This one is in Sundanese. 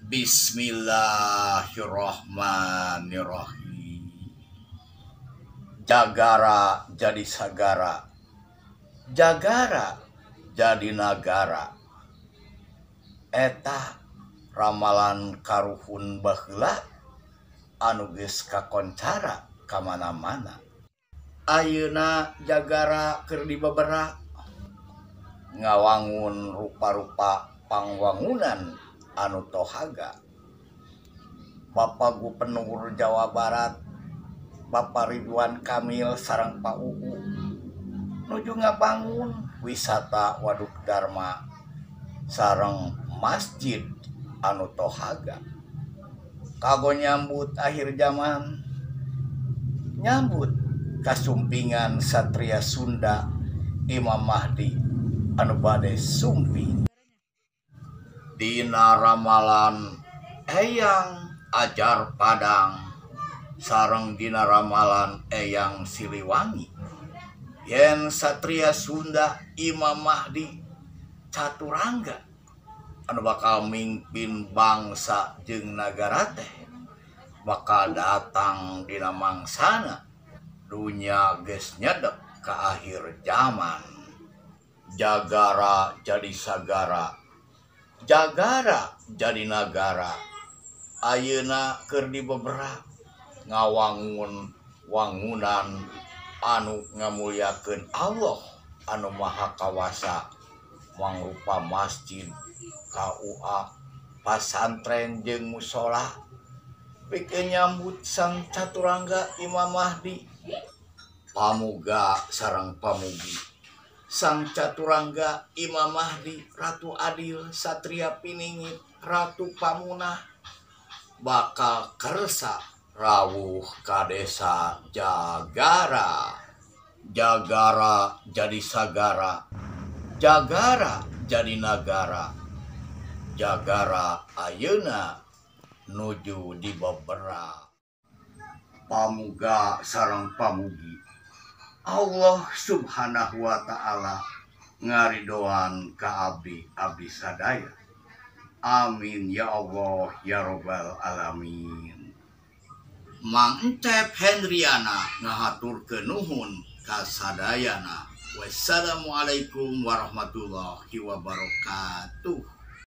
Bismillahirrahmanirrahim. Jagara jadi sagara, jagara jadi nagara. Eta ramalan karuhun baheula anu geus kakoncara ka mana-mana. Ayeuna jagara keur dibebera ngawangun rupa-rupa pangwangunan anu tohaga. Bapak Gubernur Jawa Barat, Bapak Ridwan Kamil sareng Pak UU nuju ngabangun wisata Waduk Darma sareng masjid anu tohaga. Kanggo nyambut akhir zaman, nyambut kasumpingan Satria Sunda Imam Mahdi anu bade sumping. Dina ramalan Eyang Ajar Padang sareng dina ramalan Eyang Siliwangi, yen Satria Sunda Imam Mahdi Caturangga anu bakal mimpin bangsa jeung nagara teh bakal datang dina mangsana dunya geus nyedek ka akhir zaman. Jagara jadi sagara, jagara jadi nagara. Ayeuna keur dibebera ngawangun wangunan anu ngamulyakeun Allah anu Maha Kawasa, mangrupa masjid, KUA, pasantren jeung mushola, pikeun nyambut Sang Caturangga Imam Mahdi. Pamuga sareng pamugi Sang Caturangga Imam Mahdi, Ratu Adil, Satria Piningit, Ratu Pamunah bakal kersa rawuh ka desa Jagara. Jagara jadi sagara, jagara jadi nagara. Jagara ayeuna nuju dibebera. Pamuga sareng pamugi Allah Subhanahu wa Ta'ala ngaridoan ka abdi abdi sadaya. Amin ya Allah ya Robbal alamin. Mang Encep Hendriana ngahaturkeun nuhun ka sadayana. Wassalamualaikum warahmatullahi wabarakatuh.